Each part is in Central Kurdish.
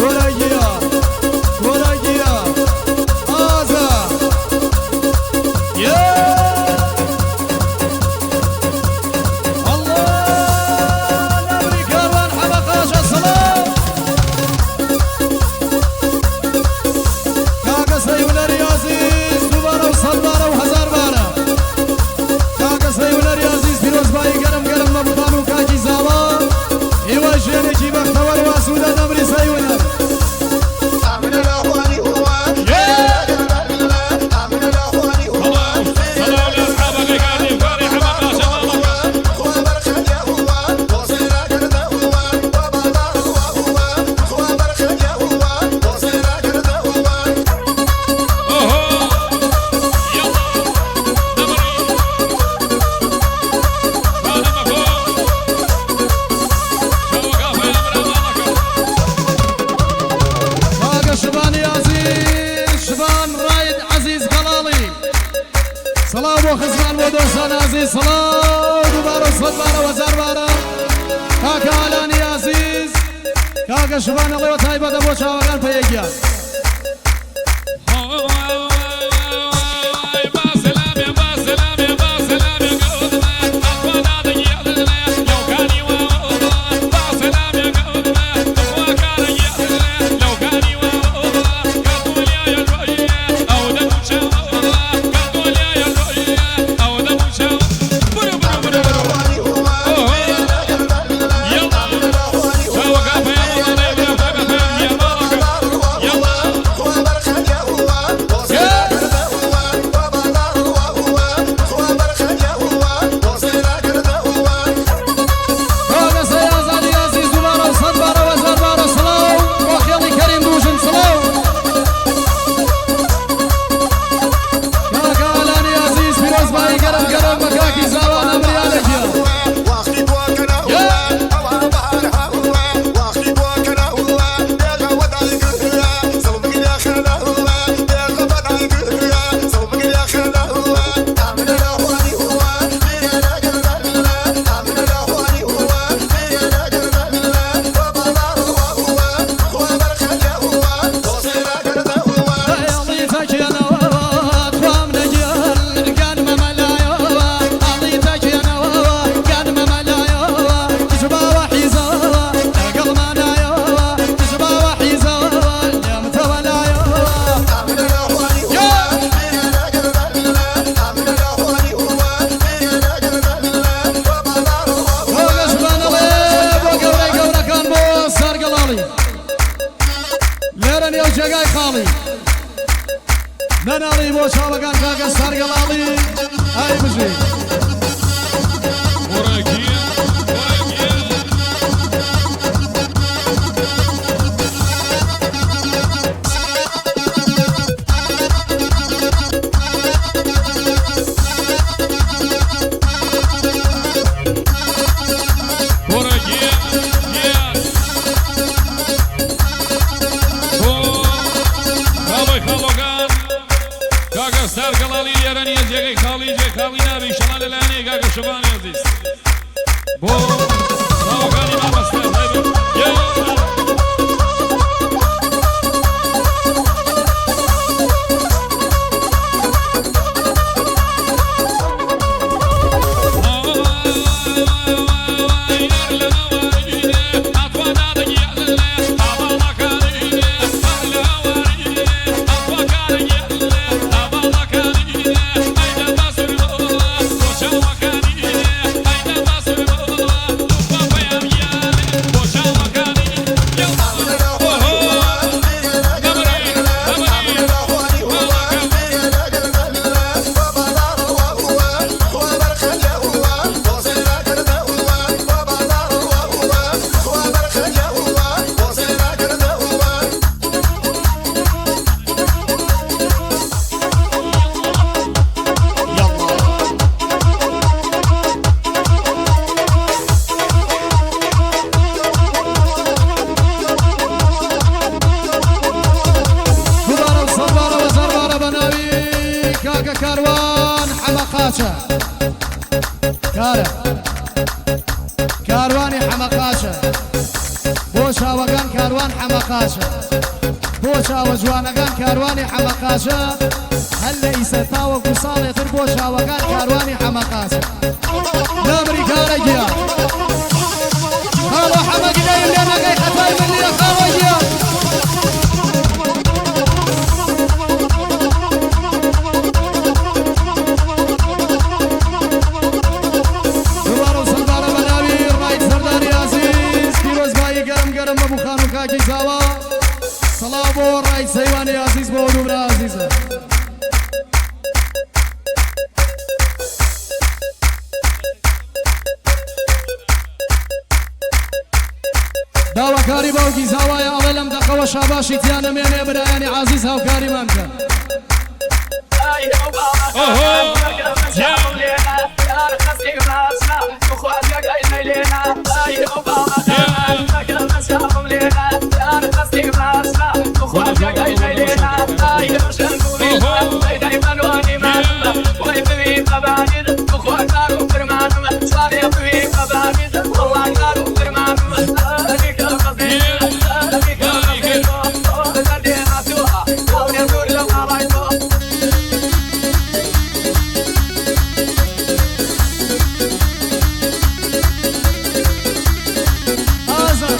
وەرەگیا وەرەگیا ئازا یە ئەڵڵا نەمری کاروان حەمە قاچە سڵاو کاکە سەی هونەری ئازیز دووبارە و سەد بارە و هەزار بارە کاکە سەی هونەری ئازیز پیرۆزبایی گەرم گەرم مەمتان و کاکی زاوا هیوای ژیانێکی بەختەوەر و ئاسوودە نەمری سەی هونەر. سڵاو لە ئەسحابەکەی کاک کاری حەمە قاچە ماڵەکە. ئۆهۆ یەڵا نەمری خانمەکۆ چاوەکە پەیامرا ماڵەکە. کاکە شبانی ئازیز شبان ڕاید عەزیز گەڵاڵی سڵاو بۆ خزمان بۆ دۆستان ئازیز سڵاو دووبارە و سەد بارە و هەزار بارە کاکە ئالانی ئازیز کاکە شبان ئەڵێوە تایبەتە بۆ چاوەکان پەیەگیان. کاکە سەی ئازادی ئازیز دووبارە و سەد بارە و هەزار بارە سڵاو بۆ خێڵی کەریم دووژن سڵاو کاکە ئالانی ئازیز پیرۆزبایی گەرم گەرم بە کاکی زاوا نەمریانە گیان. ئەڵی تەکێنەوە توام نەگیان گەنمە مەلایەوە ئەڵی تەکێنەوە گەنمە مەلایەوە کچ باوە حیزەوە لەگەڵمانایەوە کچ باوە حیزەوە لێم تەوەلایەوە. بۆ گەشتمانەڵێ بۆ گەورەی گەورەکان بۆ سەرگەڵاڵی لێرە نێو جێگای خاڵی نەناڵی بۆ چاوەکان کاکە سەرگەڵاڵی ئای بژی. کاکە ستار گەڵاڵی لێرە نییە جێگەی خاڵی جێ خاڵی نابی شەڵا لەلایەنێ کاکە شەبانی عەزیز بۆ چاوەکانی مامەستا تایبەت یە. کارە کاروانی حەمەقاشە بۆ چاوەکان کاروان حەمەقاشە بۆ چاوە جوانەکان کاروانی حەمەقاشە هەر لە ئیسە تاوەکو ساڵێ تر بۆ چاوەکان کاروانی حەمەقاشە نامری کارە گیان خاڵۆ حەمە گلەیم لێ نەکەی خەتای من نییە خاڵۆ گیان. دووبارە و سەدبارە بە ناوی ڕاید سەرداری ئازیز پیرۆزبایی گەرم گەرم بە بوخان و کاکی زاوا سڵاو بۆ ڕاید سەیوانی ئازیز بۆ ئەو دوو برا ئازیزە. داواکاری باوکی زاوایە ئەڵێ لەم دەقەوە شاباشی تیا نەمێنێ برایانی عازیز هاوکاریمان بکەن. ئازا.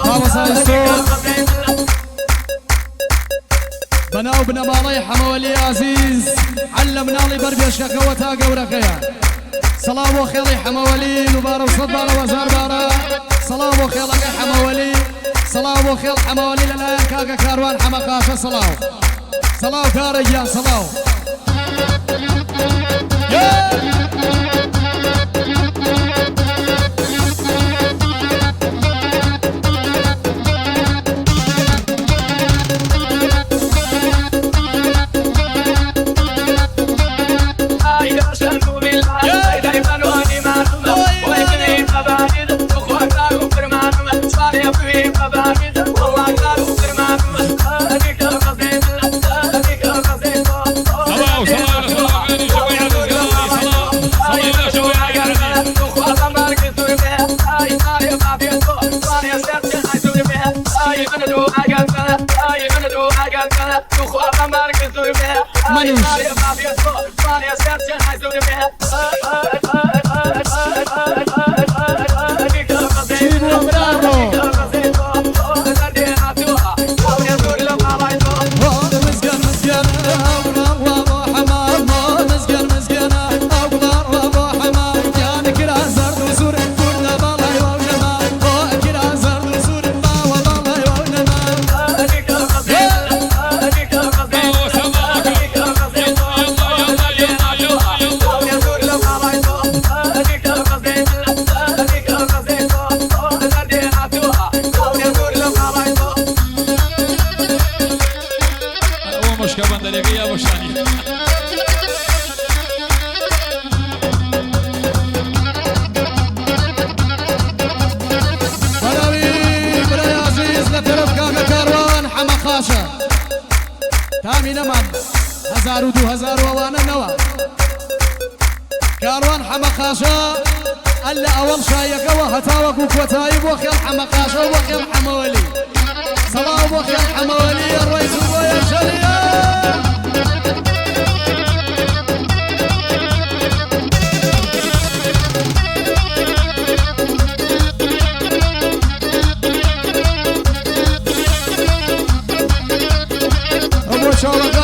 مامۆستا ئیستۆ بەناو بنەماڵەی حەمەوەلی ئازیز عەل لە مناڵی بەر بێشکەکەوە تا گەورەکەیان سەڵاو بۆ خێڵی حەمەوەلی دووبارە و سەد بارە و هەزار بارە سەڵاو بۆ خێڵەکەی حەمەوەلی سەڵاو بۆ خێڵ حەمەوەلی لەلایەن کاکە کاروان حەمەقاشە سەڵاو سەڵاو کارە گیان سەڵاو. منیش. چی بووە براڕۆ؟ مزگەن مزگەن ئەو حەمام مزگەن مزگەن ئەو بۆ حەمام یان کرا زەرد و سوور کوردە باڵای واو نەما بۆ کرا زەرد و سوور باوە باڵای واو نەما. بەناوی برای عزیز لە تەرەف کاکە کاروان حەمە خاشە تامی نەمان هەزار و دوو هەزار و ئەوانە نەوە کاروان حەمە خاشە ئەل لە ئەوەڵ شایەکەوە هەتاوەکو کۆتایی بۆ خێڵ حەمە خاشە و بۆ خێڵ حەمەوەلی سەڵاو بۆ خێڵ حەمەوەلی ڕۆی بۆ یەشەلیە. بۆ چاوەکان